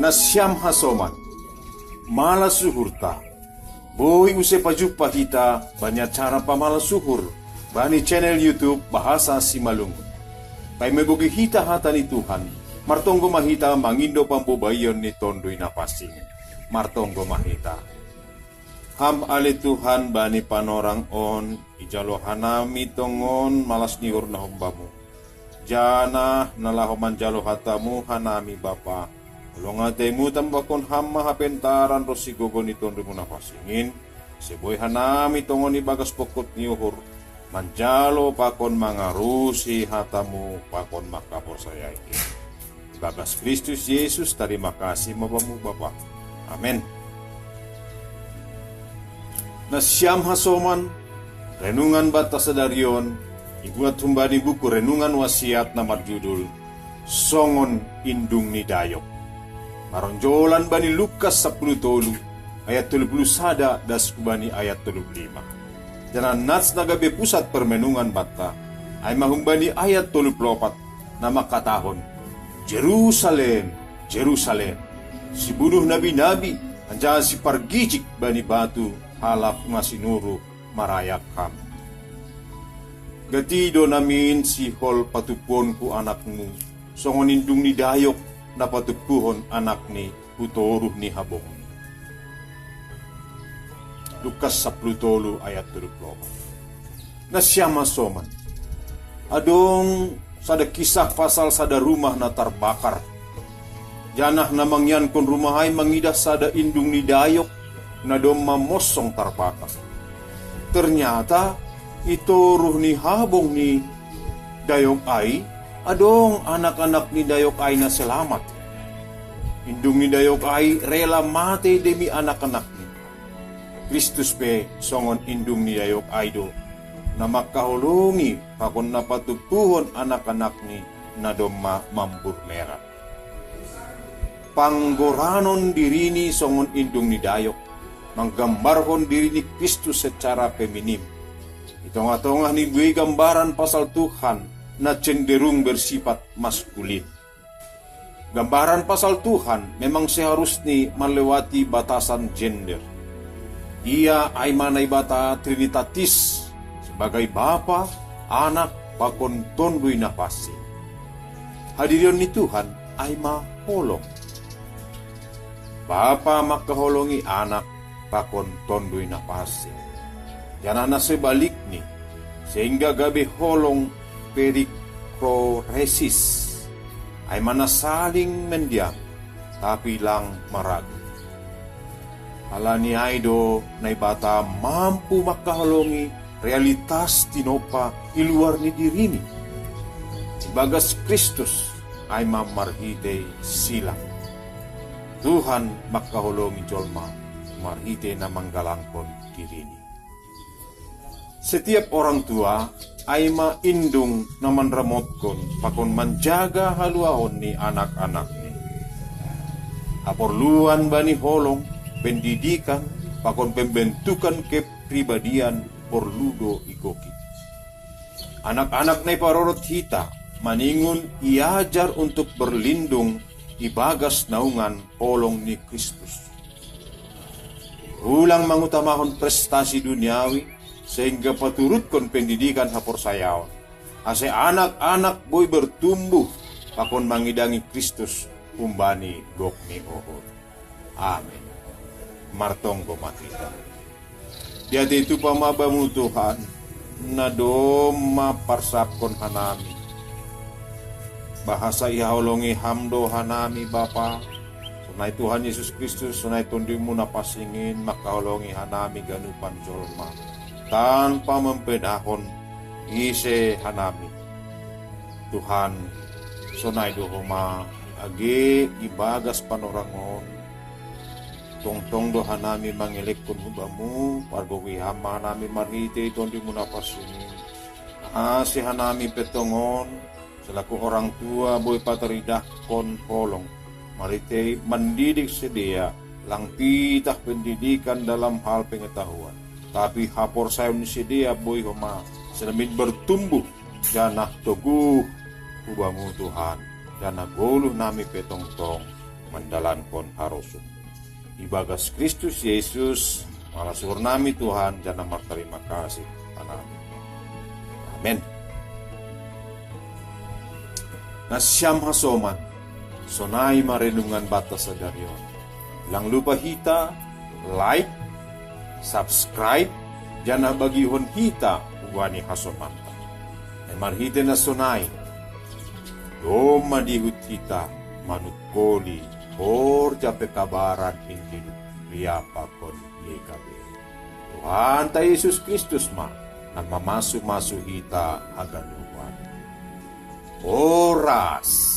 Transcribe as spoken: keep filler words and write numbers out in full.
Nasiam hasoman, malas uhurta. Boi use pajumpa hita bani acara pamalas uhur bani channel YouTube Bahasa Simalungun. Paima ibogei hita hata ni Tuhan, martonggo ma hita mangindo pambobaion ni Tonduy Napansing. Martonggo ma hita. Ham ale Tuhan bani panorang on, ijalo hanami tongon malas ni uhur na hombamu. Janah na laho manjalo hatamu hanami Bapa, holong ateimu tambahkon ham ma hapentaran ronsi gogo ni Tonduymu Napansing in, ase boi hanami tongon ibagas pongkot ni uhur manjalo pakon mangarusi hatamu pakon mangkaporsayai. Ibagas Kristus Yesus, tarima kasih ma bamu Bapa. Amen. Nasiam hasoman, renungan banta sadari on ibuat humbani buku Renungan Wasiat na marjudul Songon Indung ni Dayok. Maronjolan bani Lukas sapuluh tolu, ayat tolu puluh sada das hubani ayat tolu puluh lima. Janah nats na gabe pusat permenungan banta, ai ma humbani ayat tolu puluh opat, na mangkatahon: Jerusalem, Jerusalem, sibunuh nabi-nabi, anjaha sipargijik bani batu halak na sinuruh marayak ham. Gati do namin sihol patumpuhonku anakmu, songon indung ni dayok na patumpuhon anakni hu toruh ni habongni. Lukas sapuluh tolu ayat tolu puluh opat. Nasiam hasoman, adong sada kisah pasal sada rumah na tarbakar. Janah na mangiankon rumah ai mangidah sada indung ni dayok na domma mosong tarbakar. Ternyata i toruh ni habong ni dayok ai, adong anak-anak ni dayok ai na selamat. Indung ni dayok ai rela mate demi anak-anakni. Kristus pe songon indung ni dayok ai do, na mangkaholongi pakon na patumpuhon anak-anakni na domma mambur merat. Panggoranon dirini songon indung ni dayok manggambarhon diri ni Kristus secara feminim. Di tongah-tongah ni buei gambaran pasal Tuhan na cenderung bersifat maskulin. Gambaran pasal Tuhan memang seharusni melewati batasan gender. Ia ai ma Naibata Trinitatis sebagai Bapa, Anak, pakon Tonduy Napansing. Hadirion ni Tuhan ai ma holong. Bapa mangkaholongi Anak pakon Tonduy Napansing. Janah na sebalikni, sehingga gabe holong perikroresis, ai ma na saling mendiang, tapi lang maragu. Halani ai do Naibata mampu mangkaholongi realitas tinompa i luar ni dirini. Ibagas Kristus ai ma marhitei silang. Tuhan mangkaholongi jolma marhitei na manggalangkon dirini. Setiap orang tua ai ma indung na manramotkon pakon manjaga haluahon ni anak-anakni. Haporluan bani holong, pendidikan, pakon pembentukan kepribadian porlu do igoki. Anak-anak na iparorot hita maningon iajar untuk berlindung ibagas naungan holong ni Kristus. Ulang mangutamahon prestasi duniawi, sehingga paturutkon pendidikan haporsayaon, ase anak-anak boi bertumbuh pakon mangidangi Kristus humbani gok ni uhur. Amin. Martonggo ma hita. Diatei tupa ma bamu Tuhan, na domma parsapkon hanami. Bahasa ihaholongi ham do hanami Bapa, sonai Tuhan Yesus Kristus, sonai Tondumu Napansing in mangkaholongi hanami ganupan jolma, tanpa mambedahon ise hanami. Tuhan, sonai do homa, age ibagas panorang on, tongtong do hanami mangelekkon hu Bamu, pargogoi ham ma hanami marhitei Tondumu Napansing in. Ase hanami pe tongon, selaku orang tua boi pataridahkon holong, marhitei mandidik sidea, lang pitah pendidikan dalam hal pengetahuan, tapi haporsayaon ni sidea boi homa senamin bertumbuh, janah toguh hu Bamu Tuhan, janah goluh nami pe tongtong mandalankon harosum. Ibagas Kristus Yesus, marasuhur nami Tuhan, janah martarima kasih. Amen. Nasiam hasoman, sonai ma renungan banta sadari on. Lang lupa hita like, subscribe, janah bagihon hita uani hasomanta. Ai marhite na sonai, domma dihut hita manungkoli horja pekabaran Injil riap pakon Y K B. Tuhanta Yesus Kristus ma na mamasu-masu hita haganupan. Horas.